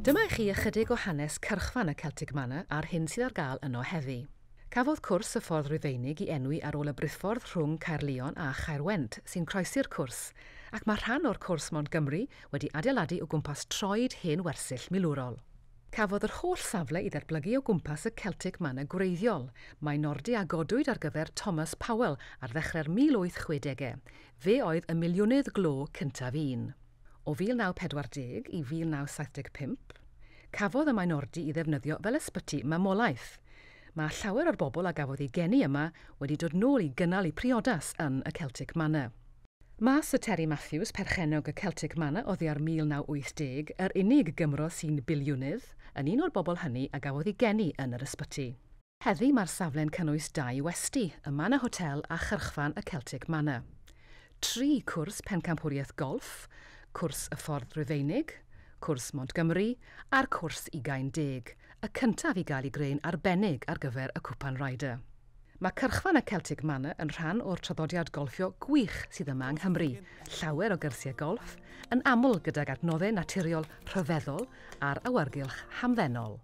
Dyma i chi ychydig o hanes cyrchfan y Celtic Manor a'r hyn sydd ar gael yno heddi. Cafodd cwrs y ffordd Rufeinig ei enwi ar ôl y briffordd rhwng Caerllion a Chaerwent sy'n croesi'r cwrs, ac mae rhan o'r cwrs Montgomery wedi adeiladu o gwmpas troed hen wersyll milwrol. Cafodd yr holl safle i ddatblygu o gwmpas y Celtic Manor gwreiddiol. Maenordy a godwyd ar gyfer Thomas Powell ar ddechrau'r 1860au. Fe oedd y miliwnydd glo cyntaf un. O 1940 i 1975, cafodd y maenordy i ddefnyddio fel ysbyty mamolaeth. Mae llawer o'r bobl a gafodd eu geni yma wedi dod nôl i gynnal eu priodas yn y Celtic Manor. Mae Sir Terry Matthews, perchennog y Celtic Manor oddi ar 1980, yr unig Gymro sy'n biliwnydd, yn un o'r bobl hynny a gafodd ei geni yn yr ysbyty. Heddi mae'r safle'n cynnwys dau westy, y Manor Hotel a chyrchfan y Celtic Manor. 3 cwrs pencampwriaeth golff, cwrs y ffordd Rufeinig, cwrs Montgomery a'r cwrs 20, y cyntaf i gael ei greu'n arbennig ar gyfer y Cwpan Ryder. Mae cyrchfan y Celtic Manor yn rhan o'r traddodiad golffio gwych sydd yma yng Nghymru, llawer o gyrsiau golff, yn aml gydag adnoddau naturiol rhyfeddol a'r awyrgylch hamddenol.